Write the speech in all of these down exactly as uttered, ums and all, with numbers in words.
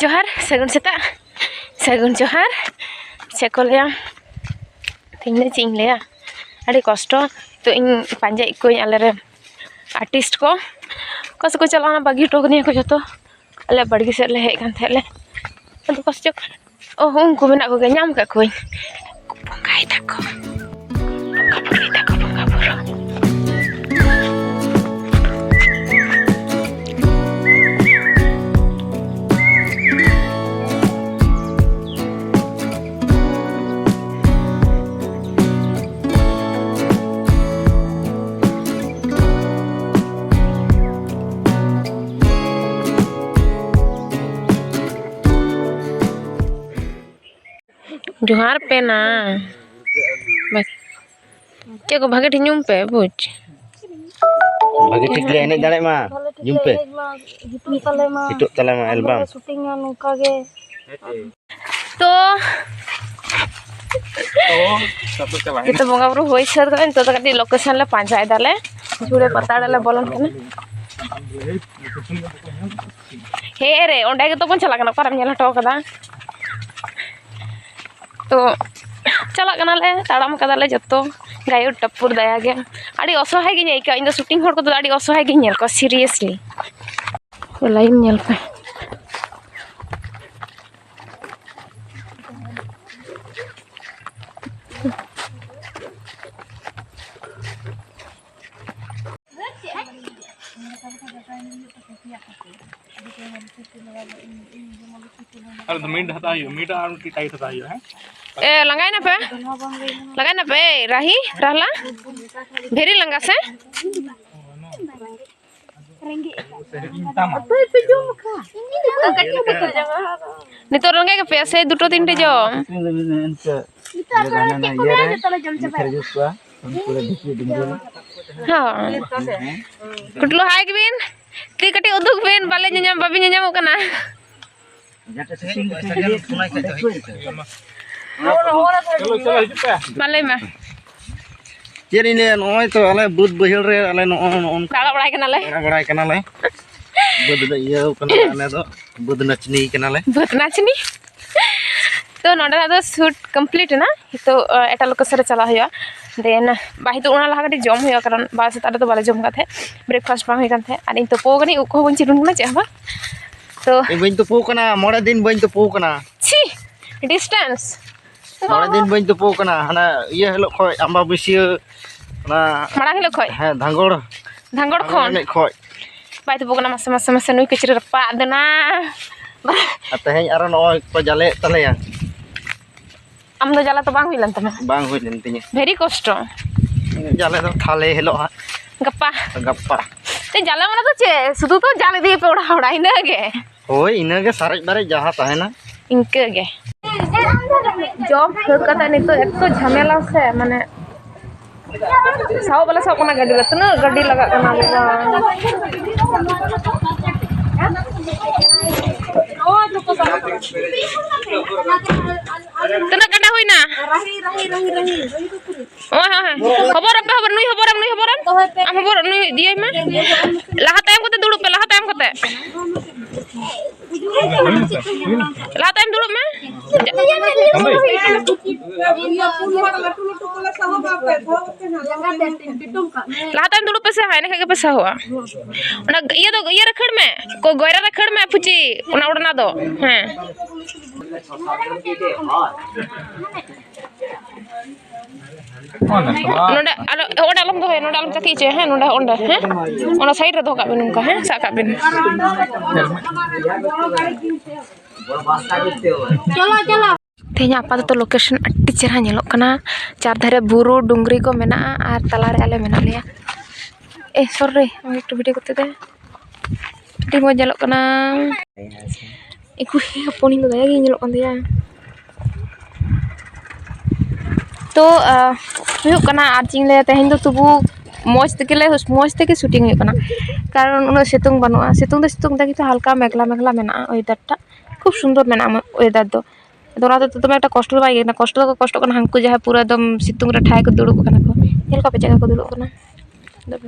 ᱡᱚᱦᱟᱨ, ᱥᱟᱹᱜᱩᱱ ᱥᱮᱛᱟᱜ᱾ ᱥᱟᱹᱜᱩᱱ ᱡᱚᱦᱟᱨ᱾ ᱪᱮᱫ ᱠᱚ ᱞᱟᱹᱭᱟ, ᱛᱮᱦᱮᱧ ᱫᱚ ᱪᱮᱫ ᱤᱧ ᱞᱟᱹᱭᱟ, ᱟᱹᱰᱤ ᱠᱚᱥᱴᱚ᱾ ᱛᱚ, ᱤᱧ ᱯᱟᱸᱡᱟᱭᱮᱫ ᱠᱚᱣᱟᱹᱧ ᱟᱞᱮᱨᱮᱱ ᱟᱨᱴᱤᱥᱴ ᱠᱚ᱾ ᱚᱠᱟ ᱥᱮᱫ ᱠᱚ ᱪᱟᱞᱟᱣᱱᱟ, ᱵᱟᱹᱜᱤ ᱦᱚᱴᱚ ᱠᱟᱹᱫᱤᱧᱟ ᱠᱚ ᱡᱚᱛᱚ᱾ ᱟᱞᱮ ᱵᱟᱲᱜᱮ ᱥᱮᱫ ᱞᱮ ᱦᱮᱡ ᱟᱠᱟᱱ ᱛᱟᱦᱮᱸᱫ ᱞᱮ, ᱟᱫᱚ ᱚᱠᱟ ᱥᱮᱫ ᱪᱚ, ᱚ, ᱩᱱᱠᱩ ᱢᱮᱱᱟᱜ ᱠᱚᱜᱮᱭᱟ, ᱧᱟᱢ ᱠᱟᱜ ᱠᱚᱣᱟᱹᱧ᱾ ᱵᱚᱸᱜᱟᱭ ᱫᱟᱠᱚ, ᱵᱚᱸᱜᱟ ᱵᱩᱨᱩᱭ ᱫᱟᱠᱚ, ᱵᱚᱸᱜᱟ ᱵᱩᱨᱩ᱾ ᱡᱚᱦᱟᱨ ᱯᱮ ᱱᱟ᱾ ᱵᱟᱥ᱾ ᱪᱮᱫ ᱠᱚ ᱵᱷᱟᱜᱮ ᱴᱷᱤᱠ ᱧᱩᱢ ᱯᱮ, ᱵᱩᱡᱽ᱾ ᱵᱷᱟᱜᱮ ᱴᱷᱤᱠ ᱞᱮ ᱮᱱᱮᱡ ᱫᱟᱲᱮᱭᱟᱜ ᱢᱟ, ᱧᱩᱢ ᱯᱮ᱾ ᱦᱤᱴᱚᱜ ᱛᱟᱞᱮ ᱢᱟ᱾ ᱦᱤᱴᱚᱜ ᱛᱟᱞᱮ ᱢᱟ ᱮᱞᱵᱟᱢ᱾ ᱥᱩᱴᱤᱝᱟ ᱱᱚᱝᱠᱟ ᱜᱮ᱾ ᱛᱚ, ᱡᱚᱛᱚ ᱵᱚᱸᱜᱟ ᱵᱩᱨᱩ ᱦᱩᱭ ᱥᱟᱹᱛ ᱠᱟᱛᱮ ᱱᱤᱛᱚᱜ ᱫᱚ ᱠᱟᱹᱴᱤᱡ ᱞᱳᱠᱮᱥᱚᱱ ᱞᱮ ᱯᱟᱸᱡᱟᱭ ᱫᱟᱞᱮ᱾ ᱡᱷᱩᱲᱮ ᱯᱟᱛᱟᱲ ᱞᱮ ᱵᱚᱞᱚᱱ ᱠᱟᱱᱟ᱾ ᱦᱮᱸ ᱨᱮ, ᱚᱸᱰᱮ ᱜᱮᱛᱚ ᱵᱚᱱ ᱪᱟᱞᱟᱜ ᱠᱟᱱᱟ, ᱚᱠᱟᱨᱮᱢ ᱧᱮᱞ ᱦᱚᱴᱚ ᱠᱟᱫᱟ? ᱛᱚ, ᱪᱟᱞᱟᱜ ᱠᱟᱱᱟᱞᱮ, ᱛᱟᱲᱟᱢ ᱠᱟᱫᱟᱞᱮ ᱡᱚᱛᱚ᱾ ᱜᱟᱭᱚᱰ ᱴᱟᱯᱩᱨ ᱫᱟᱭᱟ ᱜᱮ᱾ ᱟᱹᱰᱤ ᱚᱥᱚᱦᱟᱭ ᱜᱤᱧ ᱟᱹᱭᱠᱟᱹᱣᱟ ᱤᱧ ᱫᱚ, ᱥᱩᱴᱤᱝ ᱦᱚᱲ ᱠᱚᱫᱚ ᱟᱹᱰᱤ ᱚᱥᱚᱦᱟᱭ ᱜᱤᱧ ᱧᱮᱞ ᱠᱚᱣᱟ, ᱥᱤᱨᱤᱭᱟᱥᱞᱤ᱾ ᱞᱟᱭᱤᱱ ᱧᱮᱞ ᱯᱮ᱾ ᱟᱨ ᱢᱤᱰ ᱦᱟᱛᱟᱣ ᱦᱩᱭᱩᱜᱼᱟ, ᱢᱤᱰ ᱟᱨ ᱢᱤᱫᱴᱤᱡ ᱴᱟᱭᱤᱴ ᱦᱟᱛᱟᱣ ᱦᱩᱭᱩᱜᱼᱟ, ᱦᱮᱸ? ᱮ, ᱞᱟᱸᱜᱟᱭ ᱱᱟᱯᱮ? ᱞᱟᱸᱜᱟᱭ ᱱᱟᱯᱮ? ᱮ, ᱨᱟᱦᱤ, ᱨᱟᱦᱞᱟ? ᱵᱷᱮᱨᱤ ᱞᱟᱸᱜᱟ ᱥᱮ? ᱱᱤᱛᱚᱜ ᱨᱮᱸᱜᱮᱡ ᱜᱮᱯᱮᱭᱟ ᱥᱮ ᱫᱩᱴᱳ ᱛᱤᱱᱴᱮ ᱡᱚᱢ? ᱦᱚᱸ᱾ ᱠᱩᱴᱞᱩ, ᱦᱟᱭ ᱜᱮᱵᱤᱱ᱾ ᱛᱤ ᱠᱟᱹᱴᱤᱡ ᱩᱫᱩᱜ ᱵᱤᱱ, ᱵᱟᱞᱮ ᱧᱮᱧᱟᱢ, ᱵᱟᱵᱤᱱ ᱧᱮᱧᱟᱢᱚᱜ ᱠᱟᱱᱟ᱾ ᱢᱟ ᱞᱟᱹᱭ ᱢᱮ᱾ ᱪᱮᱫ ᱤᱧ ᱞᱟᱹᱭᱟ, ᱱᱚᱜᱼᱚᱭ ᱛᱚ ᱟᱞᱮ ᱵᱟᱹᱫᱽ ᱵᱟᱹᱭᱦᱟᱹᱲ ᱨᱮ ᱟᱞᱮ ᱱᱚᱜᱼᱚ ᱱᱚᱜᱼᱚ ᱱᱚᱝᱠᱟ ᱫᱟᱬᱟ ᱵᱟᱲᱟᱭ ᱠᱟᱱᱟᱞᱮ᱾ ᱫᱟᱬᱟ ᱵᱟᱲᱟᱭ ᱠᱟᱱᱟᱞᱮ᱾ ᱵᱟᱹᱫᱽ ᱨᱮ ᱤᱭᱟᱹ ᱠᱟᱱᱟ, ᱟᱞᱮ ᱫᱚ ᱵᱟᱹᱫᱽ ᱱᱟᱪᱱᱤ ᱠᱟᱱᱟᱞᱮ᱾ ᱵᱟᱹᱫᱽ ᱱᱟᱪᱱᱤ᱾ ᱛᱚ ᱱᱚᱰᱮᱱᱟᱜ ᱫᱚ ᱥᱩᱴ ᱠᱚᱢᱯᱞᱤᱴ ᱮᱱᱟ᱾ ᱱᱤᱛᱚᱜ ᱮᱴᱟᱜ ᱞᱳᱠᱮᱥᱚᱱ ᱨᱮ ᱪᱟᱞᱟᱜ ᱦᱩᱭᱩᱜᱼᱟ᱾ ᱫᱮᱱ ᱵᱟᱭ ᱫᱚ ᱚᱱᱟ ᱞᱟᱦᱟ ᱠᱟᱹᱴᱤᱡ ᱡᱚᱢ ᱦᱩᱭᱩᱜᱼᱟ, ᱠᱟᱨᱚᱱ ᱵᱟᱨ ᱥᱮᱛᱟᱜ ᱨᱮᱫᱚ ᱵᱟᱞᱮ ᱡᱚᱢ ᱠᱟᱫ ᱛᱟᱦᱮᱸᱫ, ᱵᱨᱮᱠᱯᱷᱟᱥᱴ ᱵᱟᱝ ᱦᱩᱭ ᱠᱟᱱ ᱛᱟᱦᱮᱸᱫ᱾ ᱟᱨ ᱤᱧ ᱛᱩᱯᱩ ᱠᱟᱹᱱᱟᱹᱧ, ᱩᱵ ᱠᱚᱦᱚᱸ ᱵᱟᱹᱧ ᱪᱤᱨᱩᱱ ᱠᱟᱱᱟ, ᱪᱮᱫ ᱦᱚᱸ ᱵᱟᱝ᱾ ᱛᱚ ᱤᱧ ᱵᱟᱹᱧ ᱛᱩᱯᱩ ᱠᱟᱱᱟ, ᱢᱚᱬᱮ ᱫᱤᱱ ᱵᱟᱹᱧ ᱛᱩᱯᱩ ᱠᱟᱱᱟ᱾ ᱪᱷᱤ, ᱰᱤᱥᱴᱮᱱᱥ᱾ ᱢᱚᱬᱮ ᱫᱤᱱ ᱵᱟᱹᱧ ᱛᱩᱯᱩ ᱠᱟᱱᱟ, ᱦᱟᱱᱟ ᱤᱭᱟᱹ ᱦᱤᱞᱳᱜ ᱠᱷᱚᱡ, ᱟᱢᱵᱟᱵᱟᱹᱥᱭᱟᱹ, ᱚᱱᱟ ᱢᱟᱲᱟᱝ ᱦᱤᱞᱳᱜ ᱠᱷᱚᱡ? ᱦᱮᱸ, ᱫᱷᱟᱸᱜᱚᱲ᱾ ᱫᱷᱟᱸᱜᱚᱲ ᱫᱷᱟᱸᱜᱚᱲ ᱠᱷᱚᱱ? ᱮᱱᱮᱡ ᱠᱷᱚᱡ᱾ ᱵᱟᱭ ᱛᱩᱯᱩ ᱠᱟᱱᱟ, ᱢᱟᱥᱮ, ᱢᱟᱥᱮ, ᱢᱟᱥᱮ, ᱱᱩᱭ ᱠᱤᱪᱨᱤᱡ ᱨᱟᱯᱟᱜ ᱫᱮᱱᱟ᱾ ᱟᱨ ᱛᱮᱦᱮᱧ ᱟᱨᱚ ᱱᱚᱜᱼᱚᱭ ᱠᱚ ᱡᱟᱞᱮᱭᱮᱫ ᱛᱟᱞᱮᱭᱟ᱾ ᱟᱢ ᱫᱚ ᱡᱟᱞᱟ ᱛᱚ ᱵᱟᱝ ᱦᱩᱭ ᱞᱮᱱ ᱛᱟᱢᱟ? ᱵᱟᱝ ᱦᱩᱭ ᱞᱮᱱ ᱛᱤᱧᱟᱹ᱾ ᱵᱷᱮᱨᱤ ᱠᱚᱥᱴᱚ᱾ ᱡᱟᱞᱮ ᱫᱚ ᱛᱷᱟᱞᱮ ᱦᱤᱞᱳᱜ ᱦᱟᱸᱜ᱾ ᱜᱟᱯᱟ᱾ ᱜᱟᱯᱟ᱾ ᱛᱮ ᱡᱟᱞᱮ ᱢᱟᱱᱮ ᱫᱚ ᱪᱮᱫ? ᱥᱩᱫᱷᱩ ᱛᱚ ᱡᱟᱞ ᱤᱫᱤᱭᱟᱯᱮ ᱚᱲᱟᱜ ᱦᱚᱲ, ᱤᱱᱟᱹ ᱜᱮ᱾ ᱦᱳᱭ, ᱤᱱᱟᱹ ᱜᱮ ᱥᱟᱨᱮᱡ ᱵᱟᱨᱮᱡ ᱡᱟᱦᱟᱸ ᱛᱟᱦᱮᱱᱟ᱾ ᱤᱱᱠᱟᱹ ᱜᱮ᱾ ᱡᱚᱵ ᱥᱟᱹᱛ ᱠᱟᱛᱮ ᱱᱤᱛᱚᱜ ᱮᱛᱚ ᱡᱷᱟᱢᱮᱞᱟ ᱥᱮ, ᱢᱟᱱᱮ, ᱥᱟᱦᱚᱵ ᱵᱟᱞᱮ ᱥᱟᱦᱚᱵ ᱠᱟᱱᱟ ᱜᱟᱹᱰᱤ ᱨᱮ, ᱛᱤᱱᱟᱹᱜ ᱜᱟᱹᱰᱤ ᱞᱟᱜᱟᱜ ᱠᱟᱱᱟ ᱵᱟᱵᱟ᱾ ᱛᱤᱱᱟᱹᱜ ᱜᱟᱱᱰᱟ ᱦᱩᱭᱱᱟ? ᱦᱳᱭ, ᱦᱳᱭ, ᱦᱳᱭ᱾ ᱦᱚᱵᱚᱨ ᱟᱯᱮ, ᱦᱚᱵᱚᱨ, ᱱᱩᱭ ᱦᱚᱵᱚᱨᱟᱢ, ᱱᱩᱭ ᱦᱚᱵᱚᱨᱟᱢ᱾ ᱟᱢ ᱦᱚᱵᱚᱨ, ᱱᱩᱭ ᱤᱭᱟᱹᱭ ᱢᱮ᱾ ᱞᱟᱦᱟ ᱛᱟᱭᱚᱢ ᱠᱟᱛᱮ ᱫᱩᱲᱩᱵ ᱯᱮ, ᱞᱟᱦᱟ ᱛᱟᱭᱚᱢ ᱠᱟᱛᱮ᱾ ᱞᱟᱦᱟ ᱛᱟᱭᱚᱢ ᱫᱩᱲᱩᱵ ᱢᱮ᱾ ᱞᱟᱦᱟ ᱛᱟᱭᱚᱢ ᱫᱩᱲᱩᱵ ᱯᱮᱥᱮ, ᱦᱟᱸᱜ ᱤᱱᱟᱹ ᱠᱷᱟᱡ ᱜᱮᱯᱮ ᱥᱟᱦᱚᱜᱼᱟ᱾ ᱚᱱᱟ ᱤᱭᱟᱹ ᱫᱚ ᱤᱭᱟᱹ ᱨᱮ ᱠᱷᱟᱹᱲ ᱢᱮ, ᱠᱚ ᱜᱚᱭᱨᱟ ᱨᱮ ᱠᱷᱟᱹᱲ ᱢᱮ, ᱯᱷᱩᱪᱤ, ᱚᱱᱟ ᱚᱲᱱᱟ ᱫᱚ, ᱦᱮᱸ᱾ ᱱᱚᱰᱮ ᱟᱞᱚ, ᱚᱸᱰᱮ ᱟᱞᱚᱢ ᱫᱚᱦᱚᱭᱟ, ᱱᱚᱰᱮ ᱟᱞᱚᱢ ᱪᱟᱹᱠᱤ ᱦᱚᱪᱚᱭᱟ, ᱦᱮᱸ, ᱱᱚᱰᱮ, ᱚᱸᱰᱮ, ᱦᱮᱸ, ᱚᱱᱟ ᱥᱟᱭᱤᱰ ᱨᱮ ᱫᱚᱦᱚ ᱠᱟᱜ ᱵᱤᱱ, ᱱᱚᱝᱠᱟ, ᱦᱮᱸ, ᱥᱟᱵ ᱠᱟᱜ ᱵᱤᱱ᱾ ᱛᱮᱦᱮᱧ ᱟᱯᱟᱛᱚᱛᱚ ᱞᱳᱠᱮᱥᱚᱱ ᱟᱹᱰᱤ ᱪᱮᱦᱨᱟ ᱧᱮᱞᱚᱜ ᱠᱟᱱᱟ, ᱪᱟᱨ ᱫᱷᱟᱨᱮ ᱵᱩᱨᱩ ᱰᱩᱝᱨᱤ ᱠᱚ ᱢᱮᱱᱟᱜᱼᱟ ᱟᱨ ᱛᱟᱞᱟᱨᱮ ᱟᱞᱮ ᱢᱮᱱᱟᱜ ᱞᱮᱭᱟ᱾ ᱮ, ᱥᱚᱨ ᱨᱮ, ᱟᱢ ᱮᱠᱴᱩ ᱵᱷᱤᱰᱤᱭᱳ ᱠᱚᱨᱛᱮ ᱫᱮ᱾ ᱟᱹᱰᱤ ᱢᱚᱡᱽ ᱧᱮᱞᱚᱜ ᱠᱟᱱᱟ᱾ ᱮ ᱠᱩᱲᱤ ᱦᱚᱯᱚᱱᱤᱧ ᱫᱚ ᱫᱟᱭᱟ ᱜᱮ ᱧᱮᱞᱚᱜ ᱠᱟᱱ ᱛᱟᱭᱟ᱾ ᱛᱚ, ᱟ, ᱦᱩᱭᱩᱜ ᱠᱟᱱᱟ, ᱟᱨ ᱪᱮᱫ ᱤᱧ ᱞᱟᱹᱭᱟ, ᱛᱮᱦᱮᱧ ᱫᱚ ᱛᱚᱵᱩ ᱢᱚᱡᱽ ᱛᱮᱜᱮ ᱞᱮ, ᱢᱚᱡᱽ ᱛᱮᱜᱮ ᱥᱩᱴᱤᱝ ᱦᱩᱭᱩᱜ ᱠᱟᱱᱟ, ᱠᱟᱨᱚᱱ ᱩᱱᱟᱹᱜ ᱥᱤᱛᱩᱝ ᱵᱟᱹᱱᱩᱜᱼᱟ᱾ ᱥᱤᱛᱩᱝ ᱫᱚ ᱥᱤᱛᱩᱝ ᱫᱟ, ᱠᱤᱱᱛᱩ ᱦᱟᱞᱠᱟ ᱢᱮᱜᱷᱞᱟ ᱢᱮᱜᱷᱞᱟ ᱢᱮᱱᱟᱜᱼᱟ, ᱚᱭᱮᱫᱟᱨ ᱴᱟ ᱠᱷᱩᱵ ᱥᱩᱱᱫᱚᱨ ᱢᱮᱱᱟᱜᱼᱟ ᱚᱭᱮᱫᱟᱨ ᱫᱚ᱾ ᱟᱫᱚ ᱚᱱᱟ ᱦᱚᱛᱮᱡ ᱛᱮ ᱫᱚᱢᱮ ᱮᱠᱴᱟ ᱠᱚᱥᱴᱚ ᱫᱚ ᱵᱟᱭ ᱟᱹᱭᱠᱟᱹᱜ ᱠᱟᱱᱟ᱾ ᱠᱚᱥᱴᱚ ᱫᱚᱠᱚ ᱠᱚᱥᱴᱚᱜ ᱠᱟᱱᱟ ᱦᱟᱱᱠᱩ ᱡᱟᱦᱟᱸᱭ ᱯᱩᱨᱟᱹ ᱮᱠᱫᱚᱢ ᱥᱤᱛᱩᱝ ᱨᱮ ᱴᱷᱟᱭ ᱠᱚ ᱫᱩᱲᱩᱵ ᱠᱟᱱᱟ ᱠᱚ᱾ ᱧᱮᱞ ᱠᱚᱣᱟ ᱯᱮ ᱪᱮᱫ ᱞᱮᱠᱟ ᱠᱚ ᱫᱩᱲᱩᱵ ᱠᱟᱱᱟ᱾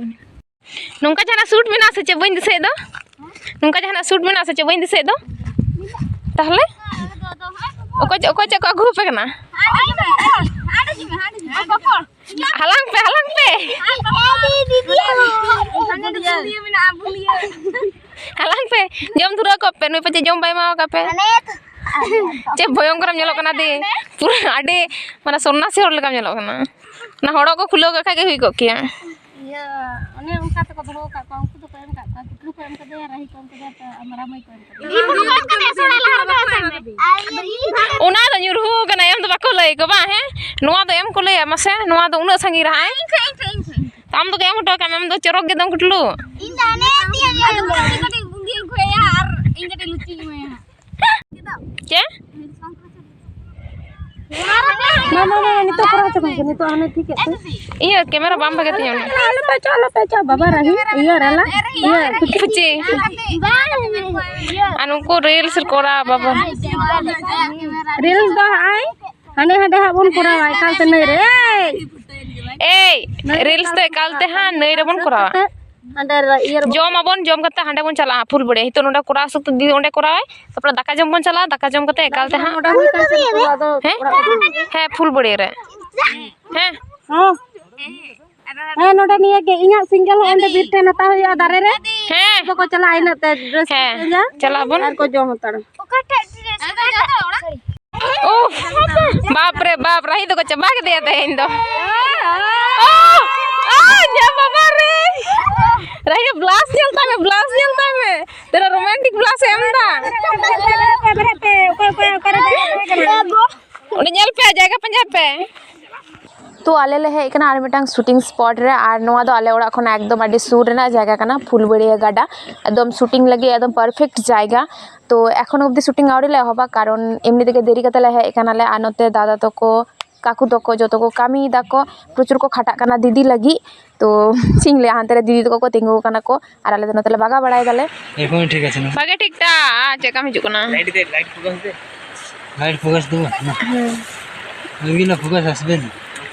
ᱱᱚᱝᱠᱟ ᱡᱟᱦᱟᱱᱟᱜ ᱥᱩᱴ ᱢᱮᱱᱟᱜᱼᱟ ᱥᱮ ᱪᱮᱫ? ᱵᱟᱹᱧ ᱫᱤᱥᱟᱹᱭᱮᱫ ᱫᱚ᱾ ᱱᱚᱝᱠᱟ ᱡᱟᱦᱟᱱᱟᱜ ᱥᱩᱴ ᱢᱮᱱᱟᱜᱼᱟ ᱥᱮ ᱪᱮᱫ? ᱵᱟᱹᱧ ᱫᱤᱥᱟᱹᱭᱮᱫ ᱫᱚ᱾ ᱛᱟᱦᱚᱞᱮ ᱚᱠᱚᱭ ᱪᱮᱫ, ᱚᱠᱚᱭ ᱪᱮᱫ ᱠᱚ ᱟᱹᱜᱩ ᱟᱯᱮ ᱠᱟᱱᱟ? ᱦᱟᱞᱟᱝ ᱯᱮ, ᱦᱟᱞᱟᱝ ᱯᱮ᱾ ᱦᱟᱞᱟᱝ ᱯᱮ, ᱡᱚᱢ ᱫᱷᱩᱨᱟᱹᱣ ᱠᱚᱜ ᱯᱮ, ᱱᱩᱭ ᱯᱟᱪᱮ ᱡᱚᱢ ᱵᱟᱭ ᱮᱢᱟ ᱟᱠᱟᱫ ᱯᱮ᱾ ᱪᱮᱫ ᱵᱷᱚᱭᱚᱝᱠᱚᱨᱮᱢ ᱧᱮᱞᱚᱜ ᱠᱟᱱᱟ ᱫᱤ, ᱯᱩᱨᱟᱹ ᱟᱹᱰᱤ ᱢᱟᱱᱮ ᱥᱚᱱᱱᱟᱥᱤ ᱦᱚᱲ ᱞᱮᱠᱟᱢ ᱧᱮᱞᱚᱜ ᱠᱟᱱᱟ᱾ ᱚᱱᱟ ᱦᱚᱲ ᱠᱚ ᱠᱷᱩᱞᱟᱹᱣ ᱠᱟᱜ ᱠᱷᱟᱡ ᱜᱮ ᱦᱩᱭ ᱠᱚᱜ ᱠᱮᱭᱟ᱾ ᱤᱭᱟᱹ, ᱚᱱᱮ ᱚᱱᱠᱟ ᱛᱮᱠᱚ ᱫᱚᱦᱚ ᱟᱠᱟᱫ ᱠᱚᱣᱟ, ᱩᱱᱠᱩ ᱫᱚᱠᱚ ᱮᱢ ᱟᱠᱟᱫ ᱠᱚᱣᱟ, ᱯᱩᱴᱨᱩ ᱠᱚ ᱮᱢ ᱠᱟᱫᱮᱭᱟ, ᱨᱟᱦᱤ ᱠᱚ ᱮᱢ ᱠᱟᱫᱮᱭᱟ, ᱢᱟᱨᱟᱢᱟᱹᱭ ᱠᱚ ᱮᱢ ᱠᱟᱫᱮᱭᱟ᱾ ᱚᱱᱟ ᱫᱚ ᱧᱩᱨᱦᱩ ᱠᱟᱱᱟ, ᱮᱢ ᱫᱚ ᱵᱟᱠᱚ ᱞᱟᱹᱭ ᱠᱚ ᱵᱟᱝ, ᱦᱮᱸ? ᱱᱚᱣᱟ ᱫᱚ ᱮᱢ ᱠᱚ ᱞᱟᱹᱭᱟ, ᱢᱟᱥᱮ, ᱱᱚᱣᱟ ᱫᱚ ᱩᱱᱟᱹᱜ ᱥᱟᱺᱜᱤᱧ ᱨᱮ, ᱦᱮᱸ? ᱤᱧ ᱴᱷᱮᱱ, ᱤᱧ ᱴᱷᱮᱱ, ᱤᱧ ᱴᱷᱮᱱ᱾ ᱟᱢ ᱫᱚᱠᱚ ᱮᱢ ᱦᱚᱴᱚ ᱠᱟᱜ ᱢᱮ, ᱟᱢ ᱫᱚ ᱪᱚᱨᱚᱠ ᱜᱮ ᱫᱚᱢ ᱠᱩᱴᱞᱩ᱾ ᱤᱧ ᱫᱚ ᱦᱟᱱᱮ ᱛᱤᱭᱟᱹ ᱜᱮ ᱟᱹᱞᱩ᱾ ᱠᱟᱹᱴᱤᱡ ᱵᱩᱸᱫᱤᱧ ᱠᱷᱚᱭᱟ ᱟᱨ ᱤᱧ ᱠᱟᱹᱴᱤᱡ ᱞᱩᱪᱤᱧ ᱮᱢᱟᱭᱟ ᱦᱟᱸᱜ᱾ ᱪᱮᱫ? ᱢᱟ, ᱢᱟ, ᱢᱟ, ᱱᱤᱛᱚᱜ ᱠᱚᱨᱟᱣ ᱦᱚᱪᱚ ᱠᱚᱢ ᱥᱮ, ᱱᱤᱛᱚᱜ ᱦᱟᱱᱮ ᱴᱷᱤᱠ ᱮᱫ ᱛᱮ᱾ ᱤᱭᱟᱹ, ᱠᱮᱢᱮᱨᱟ ᱵᱟᱢ ᱵᱷᱟᱜᱮ ᱛᱤᱧᱟᱹ ᱚᱱᱟ᱾ ᱟᱞᱚᱯᱮ ᱦᱚᱪᱚ, ᱟᱞᱚᱯᱮ ᱦᱚᱪᱚ, ᱵᱟᱵᱟ ᱨᱟᱦᱤ, ᱤᱭᱟᱹ ᱨᱮᱞᱟ, ᱤᱭᱟᱹ, ᱯᱷᱩᱪᱤ᱾ ᱟᱨ ᱱᱩᱠᱩ ᱨᱤᱞᱥ ᱠᱚᱨᱟᱣ, ᱵᱟᱵᱟ᱾ ᱨᱤᱞᱥ ᱫᱚ ᱦᱟᱸᱜ ᱦᱟᱸᱰᱮ ᱦᱟᱸᱰᱮ ᱦᱟᱸᱜ ᱵᱚᱱ ᱠᱚᱨᱟᱣᱟ, ᱮᱠᱟᱞ ᱛᱮ ᱱᱟᱹᱭ ᱨᱮ᱾ ᱮᱭ! ᱮᱭ, ᱱᱟᱹᱭ ᱨᱮ ᱨᱤᱞᱥ ᱫᱚ ᱮᱠᱟᱞ ᱛᱮ ᱦᱟᱸᱜ ᱱᱟᱹᱭ ᱨᱮᱵᱚᱱ ᱠᱚᱨᱟᱣᱟ᱾ ᱦᱟᱸᱰᱮ ᱨᱮ ᱤᱭᱟᱹ ᱨᱮᱵᱚᱱ ᱡᱚᱢ ᱟᱵᱚᱱ, ᱡᱚᱢ ᱠᱟᱛᱮ ᱦᱟᱸᱰᱮ ᱵᱚᱱ ᱪᱟᱞᱟᱜᱼᱟ ᱯᱷᱩᱞ ᱵᱟᱹᱲᱤᱭᱟᱹ᱾ ᱱᱤᱛᱚᱜ ᱱᱚᱰᱮ ᱠᱚᱨᱟᱣ ᱥᱩᱠ ᱫᱤᱫᱤ ᱚᱸᱰᱮ ᱠᱚᱨᱟᱣᱟᱭ, ᱛᱟᱨᱯᱚᱨᱮ ᱫᱟᱠᱟ ᱡᱚᱢ ᱵᱚᱱ ᱪᱟᱞᱟᱜᱼᱟ, ᱫᱟᱠᱟ ᱡᱚᱢ ᱠᱟᱛᱮ ᱮᱠᱟᱞ ᱛᱮ ᱦᱟᱸᱜ᱾ ᱱᱚᱰᱮ ᱦᱩᱭ ᱠᱟᱱ ᱥᱮ ᱟᱫᱚ ᱦᱮᱸ? ᱚᱲᱟᱜ ᱠᱚ ᱦᱮᱸ, ᱯᱷᱩᱞ ᱵᱟᱹᱲᱤᱭᱟᱹ ᱨᱮ᱾ ᱦᱮᱸ᱾ ᱦᱚᱸ᱾ ᱦᱮᱸ, ᱱᱚᱰᱮ ᱱᱤᱭᱟᱹ ᱜᱮ ᱤᱧᱟᱹᱜ ᱥᱤᱝᱜᱮᱞ ᱦᱚᱸ ᱚᱸᱰᱮ ᱵᱤᱨ ᱴᱷᱮᱱ ᱦᱟᱛᱟᱣ ᱦᱩᱭᱩᱜᱼᱟ, ᱫᱟᱨᱮ ᱨᱮ᱾ ᱦᱮᱸ᱾ ᱫᱚᱠᱚ ᱪᱟᱞᱟᱜᱼᱟ ᱤᱱᱟᱹᱜ ᱛᱮ ᱰᱨᱮᱥ ᱠᱚ ᱦᱮᱸ, ᱪᱮᱧᱡᱟ ᱪᱟᱞᱟᱜ ᱟᱵᱚᱱ᱾ ᱟᱨ ᱠᱚ ᱡᱚᱢ ᱦᱟᱛᱟᱲᱟ᱾ ᱚᱠᱟᱴᱟᱜ ᱰᱨᱮᱥ? ᱩᱯᱷ, ᱵᱟᱯ ᱨᱮ ᱵᱟᱯ, ᱨᱟᱦᱤ ᱫᱚᱠᱚ ᱪᱟᱵᱟ ᱠᱮᱫᱮᱭᱟ ᱛᱮᱦᱮᱧ ᱫᱚ᱾ ᱳ, ᱳ, ᱡᱟ ᱵᱟᱵᱟ ᱨᱮ᱾ ᱨᱟᱦᱤ, ᱵᱞᱟᱥ ᱧᱮᱞ ᱛᱟᱭ ᱢᱮ, ᱵᱞᱟᱥ ᱧᱮᱞ ᱛᱟᱭ ᱢᱮ᱾ ᱛᱮᱨᱟ ᱨᱳᱢᱟᱱᱴᱤᱠ ᱵᱞᱟᱥ ᱮ ᱮᱢ ᱮᱫᱟ᱾ ᱚᱠᱚᱭ, ᱚᱠᱚᱭ, ᱚᱠᱟᱨᱮ ᱛᱟᱦᱮᱸ ᱠᱟᱱᱟ? ᱚᱸᱰᱮ ᱧᱮᱞ ᱯᱮ, ᱡᱟᱭᱜᱟ ᱯᱟᱸᱡᱟᱭ ᱯᱮ᱾ ᱛᱚ ᱟᱞᱮ ᱞᱮ ᱦᱮᱡ ᱟᱠᱟᱱᱟ ᱟᱨ ᱢᱤᱫᱴᱟᱝ ᱥᱩᱴᱤᱝ ᱥᱯᱚᱴ ᱨᱮ, ᱟᱨ ᱱᱚᱣᱟ ᱫᱚ ᱟᱞᱮ ᱚᱲᱟᱜ ᱠᱷᱚᱱᱟᱜ ᱮᱠᱫᱚᱢ ᱟᱹᱰᱤ ᱥᱩᱨ ᱨᱮᱱᱟᱜ ᱡᱟᱭᱜᱟ ᱠᱟᱱᱟ, ᱯᱷᱩᱞᱵᱟᱹᱲᱤᱭᱟᱹ ᱜᱟᱰᱟ᱾ ᱮᱠᱫᱚᱢ ᱥᱩᱴᱤᱝ ᱞᱟᱹᱜᱤᱫ ᱮᱠᱫᱚᱢ ᱯᱟᱨᱯᱷᱮᱠᱴ ᱡᱟᱭᱜᱟ᱾ ᱛᱚ ᱮᱠᱷᱚᱱ ᱚᱵᱫᱤ ᱥᱩᱴᱤᱝ ᱟᱹᱣᱨᱤ ᱞᱮ ᱮᱦᱚᱵᱟ, ᱠᱟᱨᱚᱱ ᱮᱢᱱᱤ ᱛᱮᱜᱮ ᱫᱮᱨᱤ ᱠᱟᱛᱮ ᱞᱮ ᱦᱮᱡ ᱟᱠᱟᱱᱟᱞᱮ, ᱟᱨ ᱱᱚᱛᱮ ᱫᱟᱫᱟ ᱛᱟᱠᱚ, ᱠᱟᱠᱩ ᱛᱟᱠᱚ ᱡᱚᱛᱚ ᱠᱚ ᱠᱟᱹᱢᱤᱭ ᱫᱟᱠᱚ, ᱯᱨᱚᱪᱩᱨ ᱠᱚ ᱠᱷᱟᱴᱟᱜ ᱠᱟᱱᱟ ᱫᱤᱫᱤ ᱞᱟᱹᱜᱤᱫ᱾ ᱛᱚ ᱪᱮᱫ ᱤᱧ ᱞᱟᱹᱭᱟ, ᱦᱟᱱᱛᱮ ᱨᱮ ᱫᱤᱫᱤ ᱛᱟᱠᱚ ᱠᱚ ᱛᱤᱸᱜᱩ ᱟᱠᱟᱱᱟ ᱠᱚ, ᱟᱨ ᱟᱞᱮ ᱫᱚ ᱱᱚᱛᱮ ᱞᱮ ᱵᱟᱜᱟᱣ ᱵᱟᱲᱟᱭ ᱫᱟᱞᱮ᱾ ᱮᱠᱷᱚᱱ ᱴᱷᱤᱠ ᱟᱪᱷᱮ ᱱᱟ᱾ ᱵᱷᱟᱜᱮ ᱴᱷᱤᱠ ᱴᱟ, ᱪᱮᱫ ᱠᱟᱢ ᱦᱤᱡᱩᱜ ᱠᱟᱱᱟ? ᱞᱟᱭᱤᱴ ᱫᱮ, ᱞᱟᱭᱤᱴ ᱯᱷᱳᱠᱟᱥ ᱫᱮ᱾ ᱞᱟᱭᱤᱴ ᱯᱷᱳᱠᱟᱥ ᱫᱚ ᱵᱟᱝ, ᱱᱟ᱾ ᱦᱩᱸ᱾ ᱟᱹᱵᱤᱱᱟᱜ ᱯᱷᱳᱠᱟᱥ ᱟᱥᱵᱮᱱ᱾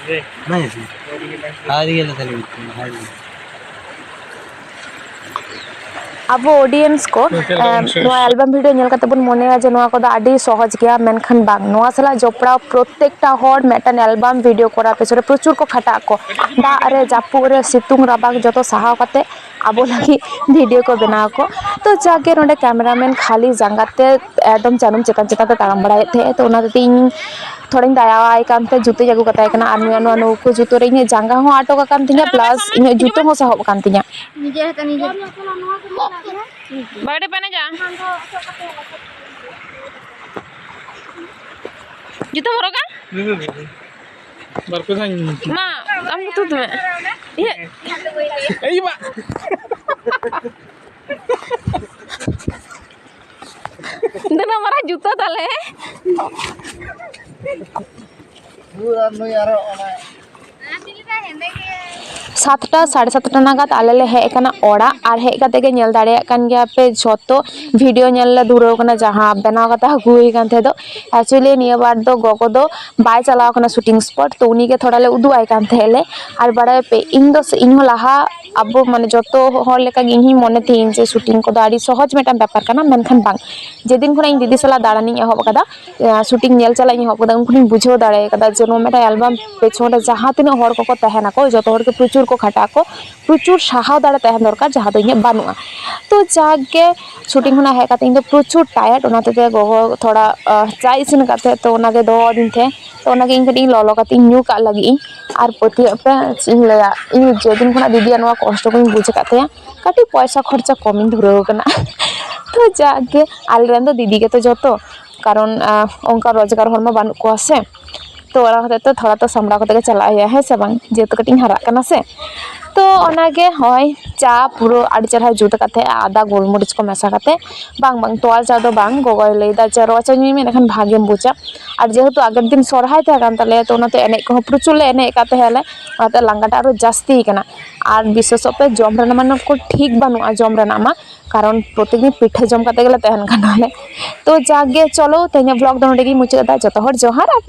ᱵᱟᱝ ᱟᱥᱵᱮᱱ᱾ ᱦᱟᱣ ᱫᱤᱜᱮ ᱞᱮ ᱛᱟᱦᱞᱮ ᱵᱤᱱ, ᱦᱟᱣ ᱫᱤᱜᱮ᱾ ᱟᱵᱚ ᱚᱰᱤᱭᱮᱱᱥ ᱠᱚ, ᱮᱢ, ᱱᱚᱣᱟ ᱮᱞᱵᱟᱢ ᱵᱷᱤᱰᱤᱭᱳ ᱧᱮᱞ ᱠᱟᱛᱮ ᱵᱚᱱ ᱢᱚᱱᱮᱭᱟ ᱡᱮ ᱱᱚᱣᱟ ᱠᱚᱫᱚ ᱟᱹᱰᱤ ᱥᱚᱦᱚᱡᱽ ᱜᱮᱭᱟ, ᱢᱮᱱᱠᱷᱟᱱ ᱵᱟᱝ᱾ ᱱᱚᱣᱟ ᱥᱟᱞᱟᱜ ᱡᱚᱯᱲᱟᱣ ᱯᱨᱚᱛᱮᱠᱴᱟ ᱦᱚᱲ ᱢᱤᱫᱴᱟᱝ ᱮᱞᱵᱟᱢ ᱵᱷᱤᱰᱤᱭᱳ ᱠᱚᱨᱟᱣ ᱯᱮᱪᱷᱚᱱ ᱨᱮ ᱯᱨᱚᱪᱩᱨ ᱠᱚ ᱠᱷᱟᱴᱟᱜ ᱟᱠᱚ, ᱫᱟᱜ ᱨᱮ, ᱡᱟᱹᱯᱩᱫ ᱨᱮ, ᱥᱤᱛᱩᱝ ᱨᱟᱵᱟᱝ ᱡᱚᱛᱚ ᱥᱟᱦᱟᱣ ᱠᱟᱛᱮ ᱟᱵᱚ ᱞᱟᱹᱜᱤᱫ ᱵᱷᱤᱰᱤᱭᱳ ᱠᱚ ᱵᱮᱱᱟᱣ ᱟᱠᱚ᱾ ᱛᱚ ᱡᱟᱜᱮ ᱱᱚᱰᱮ ᱠᱮᱢᱮᱨᱟᱢᱮᱱ ᱠᱷᱟᱹᱞᱤ ᱡᱟᱸᱜᱟ ᱛᱮ ᱮᱠᱫᱚᱢ ᱡᱟᱹᱱᱩᱢ ᱪᱮᱛᱟᱱ ᱪᱮᱛᱟᱱ ᱛᱮ ᱛᱟᱲᱟᱢ ᱵᱟᱲᱟᱭᱮᱫ ᱛᱟᱦᱮᱸᱫ, ᱛᱚ ᱚᱱᱟ ᱦᱚᱛᱮᱡ ᱤᱧ ᱛᱷᱚᱲᱟᱧ ᱫᱟᱭᱟᱣᱟᱭ ᱠᱟᱱᱛᱮ ᱡᱩᱛᱟᱹᱧ ᱟᱹᱜᱩ ᱠᱟᱛᱟᱭ ᱠᱟᱱᱟ᱾ ᱟᱨ ᱱᱚᱣᱟ, ᱱᱚᱣᱟ ᱱᱟᱹᱣᱠᱟᱹ ᱡᱩᱛᱟᱹ ᱨᱮ ᱤᱧᱟᱹᱜ ᱡᱟᱸᱜᱟ ᱦᱚᱸ ᱟᱴᱚᱠ ᱟᱠᱟᱱ ᱛᱤᱧᱟ, ᱯᱞᱟᱥ ᱤᱧᱟᱹᱜ ᱡᱩᱛᱟᱹ ᱦᱚᱸ ᱥᱟᱦᱚᱵ ᱟᱠᱟᱱ ᱛᱤᱧᱟ᱾ ᱱᱤᱡᱮ ᱦᱟᱛᱮ ᱱᱤᱡᱮ᱾ ᱵᱟᱜᱰᱤ ᱯᱮ ᱮᱱᱮᱡᱟ? ᱡᱩᱛᱟᱹᱢ ᱦᱚᱨᱚᱜᱟ? ᱵᱟᱨ ᱯᱮ ᱫᱷᱟᱣ᱾ ᱢᱟ, ᱟᱢ ᱜᱮ ᱛᱩᱫ ᱢᱮ᱾ ᱤᱭᱟᱹ᱾ ᱮᱭ ᱵᱟ᱾ ᱛᱤᱱᱟᱹᱜ ᱢᱟᱨᱟᱝ ᱡᱩᱛᱟᱹ ᱛᱟᱞᱮ᱾ ᱱᱩᱭ ᱟᱨ ᱱᱩᱭ ᱟᱨᱚ ᱚᱱᱟ᱾ ᱥᱟᱛᱴᱟ, ᱥᱟᱲᱮ ᱥᱟᱛᱴᱟ ᱱᱟᱜᱟᱫ ᱟᱞᱮ ᱞᱮ ᱦᱮᱡ ᱟᱠᱟᱱᱟ ᱚᱲᱟᱜ᱾ ᱟᱨ ᱦᱮᱡ ᱠᱟᱛᱮ ᱜᱮ ᱧᱮᱞ ᱫᱟᱲᱮᱭᱟᱜ ᱠᱟᱱ ᱜᱮᱭᱟ ᱯᱮ, ᱡᱷᱚᱛᱚ ᱵᱷᱤᱰᱤᱭᱳ ᱧᱮᱞ ᱞᱮ ᱫᱷᱩᱨᱟᱹᱣ ᱠᱟᱱᱟ, ᱡᱟᱦᱟᱸ ᱵᱮᱱᱟᱣ ᱠᱟᱛᱮ ᱟᱹᱜᱩ ᱦᱩᱭ ᱠᱟᱱ ᱛᱟᱦᱮᱸ ᱫᱚ᱾ Actually ᱱᱤᱭᱟᱹ ᱵᱟᱨ ᱫᱚ ᱜᱚᱜᱚ ᱫᱚ ᱵᱟᱭ ᱪᱟᱞᱟᱣ ᱠᱟᱱᱟ ᱥᱩᱴᱤᱝ ᱥᱯᱚᱴ, ᱛᱚ ᱩᱱᱤ ᱜᱮ ᱛᱷᱚᱲᱟ ᱞᱮ ᱩᱫᱩᱜ ᱟᱭ ᱠᱟᱱ ᱛᱟᱦᱮᱸᱫ ᱞᱮ᱾ ᱟᱨ ᱵᱟᱲᱟᱭ ᱯᱮ, ᱤᱧ ᱫᱚ ᱥᱮ, ᱤᱧ ᱦᱚᱸ ᱞᱟᱦᱟ ᱟᱵᱚ ᱢᱟᱱᱮ ᱡᱚᱛᱚ ᱦᱚᱲ ᱞᱮᱠᱟ ᱜᱮ ᱤᱧ ᱦᱚᱸᱧ ᱢᱚᱱᱮ ᱛᱟᱦᱮᱸᱧ ᱡᱮ ᱥᱩᱴᱤᱝ ᱠᱚᱫᱚ ᱟᱹᱰᱤ ᱥᱚᱦᱚᱡᱽ ᱢᱤᱫᱴᱟᱝ ᱵᱮᱯᱟᱨ ᱠᱟᱱᱟ, ᱢᱮᱱᱠᱷᱟᱱ ᱵᱟᱝ᱾ ᱡᱮᱫᱤᱱ ᱠᱷᱚᱱᱟᱜ ᱤᱧ ᱫᱤᱫᱤ ᱥᱟᱞᱟᱜ ᱫᱟᱬᱟᱱᱤᱧ ᱮᱦᱚᱵ ᱟᱠᱟᱫᱟ, ᱥᱩᱴᱤᱝ ᱧᱮᱞ ᱪᱟᱞᱟᱜ ᱤᱧ ᱮᱦᱚᱵ ᱟᱠᱟᱫᱟ, ᱩᱱ ᱠᱷᱚᱱᱤᱧ ᱵᱩᱡᱷᱟᱹᱣ ᱫᱟᱲᱮ ᱟᱠᱟᱫᱟ ᱡᱮ ᱱᱚᱣᱟ ᱢᱤᱫᱴᱟᱝ ᱮᱞᱵᱟᱢ ᱯᱮᱪᱷᱚᱱ ᱨᱮ ᱡᱟᱦᱟᱸ ᱛᱤᱱᱟᱹᱜ ᱦᱚᱲ ᱠᱚᱠᱚ ᱛᱟᱦᱮᱱᱟᱠᱚ, ᱡᱚᱛᱚ ᱦᱚᱲ ᱜᱮ ᱯᱨᱚᱪᱩᱨ ᱠᱚ ᱠᱷᱟᱴᱟᱜ ᱟᱠᱚ, ᱯᱨᱚᱪᱩᱨ ᱥᱟᱦᱟᱣ ᱫᱟᱲᱮ ᱛᱟᱦᱮᱱ ᱫᱚᱨᱠᱟᱨ, ᱡᱟᱦᱟᱸ ᱫᱚ ᱤᱧᱟᱹᱜ ᱵᱟᱹᱱᱩᱜᱼᱟ᱾ ᱛᱚ ᱡᱟᱠ ᱜᱮ, ᱥᱩᱴᱤᱝ ᱠᱷᱚᱱᱟᱜ ᱦᱮᱡ ᱠᱟᱛᱮ ᱤᱧ ᱫᱚ ᱯᱨᱚᱪᱩᱨ ᱴᱟᱭᱟᱨᱰ, ᱚᱱᱟ ᱛᱮᱜᱮ ᱜᱚᱜᱚ ᱛᱷᱚᱲᱟ, ᱟᱦ, ᱪᱟᱭ ᱤᱥᱤᱱ ᱟᱠᱟᱫ ᱛᱟᱦᱮᱸᱫ, ᱛᱚ ᱚᱱᱟᱜᱮ ᱫᱚᱦᱚ ᱟᱹᱫᱤᱧ ᱛᱟᱦᱮᱸᱫ᱾ ᱛᱚ ᱚᱱᱟᱜᱮ ᱤᱧ ᱠᱟᱹᱴᱤᱡ ᱤᱧ ᱞᱚᱞᱚ ᱠᱟᱛᱮ ᱤᱧ ᱧᱩ ᱠᱟᱜ ᱞᱟᱹᱜᱤᱫ ᱤᱧ᱾ ᱟᱨ ᱯᱟᱹᱛᱭᱟᱹᱜ ᱯᱮ, ᱪᱮᱫ ᱤᱧ ᱞᱟᱹᱭᱟ, ᱤᱧ ᱡᱮᱫᱤᱱ ᱠᱷᱚᱱᱟᱜ ᱫᱤᱫᱤᱭᱟᱜ ᱱᱚᱣᱟ ᱠᱚᱥᱴᱚ ᱠᱚᱧ ᱵᱩᱡᱽ ᱟᱠᱟᱫ ᱛᱟᱭᱟ, ᱠᱟᱹᱴᱤᱡ ᱯᱚᱭᱥᱟ ᱠᱷᱚᱨᱪᱟ ᱠᱚᱢᱤᱧ ᱫᱷᱩᱨᱟᱹᱣ ᱟᱠᱟᱱᱟ᱾ ᱛᱚ ᱡᱟᱠ ᱜᱮ, ᱟᱞᱮ ᱨᱮᱱ ᱫᱚ ᱫᱤᱫᱤ ᱜᱮᱛᱚ ᱡᱚᱛᱚ, ᱠᱟᱨᱚᱱ, ᱟᱦ, ᱚᱱᱠᱟ ᱨᱳᱡᱽᱜᱟᱨ ᱦᱚᱲ ᱢᱟ ᱵᱟᱹᱱᱩᱜ ᱠᱚᱣᱟ ᱥᱮ᱾ ᱛᱚ ᱚᱱᱟ ᱦᱚᱛᱮᱡ ᱛᱮ ᱛᱷᱚᱲᱟ ᱛᱚ ᱥᱟᱢᱵᱲᱟᱣ ᱠᱟᱛᱮ ᱜᱮ ᱪᱟᱞᱟᱜ ᱦᱩᱭᱩᱜᱼᱟ, ᱦᱮᱸ ᱥᱮ ᱵᱟᱝ? ᱡᱮᱦᱮᱛᱩ ᱠᱟᱹᱴᱤᱡ ᱤᱧ ᱦᱟᱨᱟᱜ ᱠᱟᱱᱟ ᱥᱮ᱾ ᱛᱚ ᱚᱱᱟᱜᱮ ᱦᱚᱸᱜᱼᱚᱭ ᱪᱟ ᱯᱩᱨᱟᱹ ᱟᱹᱰᱤ ᱪᱮᱨᱦᱟᱭ ᱡᱩᱛ ᱟᱠᱟᱫ ᱛᱟᱦᱮᱸᱜᱼᱟ, ᱟᱫᱟ ᱜᱳᱞᱢᱚᱨᱤᱪ ᱠᱚ ᱢᱮᱥᱟ ᱠᱟᱛᱮ᱾ ᱵᱟᱝ, ᱵᱟᱝ, ᱛᱚᱣᱟ ᱪᱟ ᱫᱚ ᱵᱟᱝ, ᱜᱚᱜᱚᱭ ᱞᱟᱹᱭᱫᱟ ᱡᱮ ᱨᱚ ᱪᱟ ᱧᱩᱭ ᱢᱮ, ᱮᱸᱰᱮᱠᱷᱟᱱ ᱵᱷᱟᱜᱮᱢ ᱵᱩᱡᱟ᱾ ᱟᱨ ᱡᱮᱦᱮᱛᱩ ᱟᱜᱮᱨ ᱫᱤᱱ ᱥᱚᱨᱦᱟᱭ ᱛᱟᱦᱮᱸ ᱠᱟᱱ ᱛᱟᱞᱮᱭᱟ, ᱛᱚ ᱚᱱᱟᱛᱮ ᱮᱱᱮᱡ ᱠᱚᱦᱚᱸ ᱯᱨᱚᱪᱩᱨ ᱞᱮ ᱮᱱᱮᱡ ᱟᱠᱟᱫ ᱛᱟᱦᱮᱸ ᱟᱞᱮ, ᱚᱱᱟᱛᱮ ᱞᱟᱸᱜᱟᱴᱟᱜ ᱟᱨᱚ ᱡᱟᱹᱥᱛᱤ ᱠᱟᱱᱟ᱾ ᱟᱨ ᱵᱤᱥᱮᱥᱚᱜ ᱯᱮ ᱡᱚᱢ ᱨᱮᱱᱟᱜ ᱢᱟ ᱠᱳᱱᱳ ᱴᱷᱤᱠ ᱵᱟᱹᱱᱩᱜᱼᱟ, ᱡᱚᱢ ᱨᱮᱱᱟᱜ ᱢᱟ, ᱠᱟᱨᱚᱱ ᱯᱨᱚᱛᱮᱠ ᱫᱤᱱ ᱯᱤᱴᱷᱟᱹ ᱡᱚᱢ ᱠᱟᱛᱮ ᱜᱮᱞᱮ ᱛᱟᱦᱮᱱ ᱠᱟᱱᱟᱞᱮ᱾ ᱛᱚ ᱡᱟᱠ ᱜᱮ, ᱪᱚᱞᱚ ᱛᱮᱦᱮᱧᱟᱜ ᱵᱞᱚᱜ ᱫᱚ ᱱᱚᱸᱰᱮ ᱜᱤᱧ ᱢᱩᱪᱟᱹᱫ ᱮᱫᱟ᱾ ᱡᱚᱛᱚ ᱦᱚᱲ ᱡᱚᱦᱟᱨ ᱟᱨ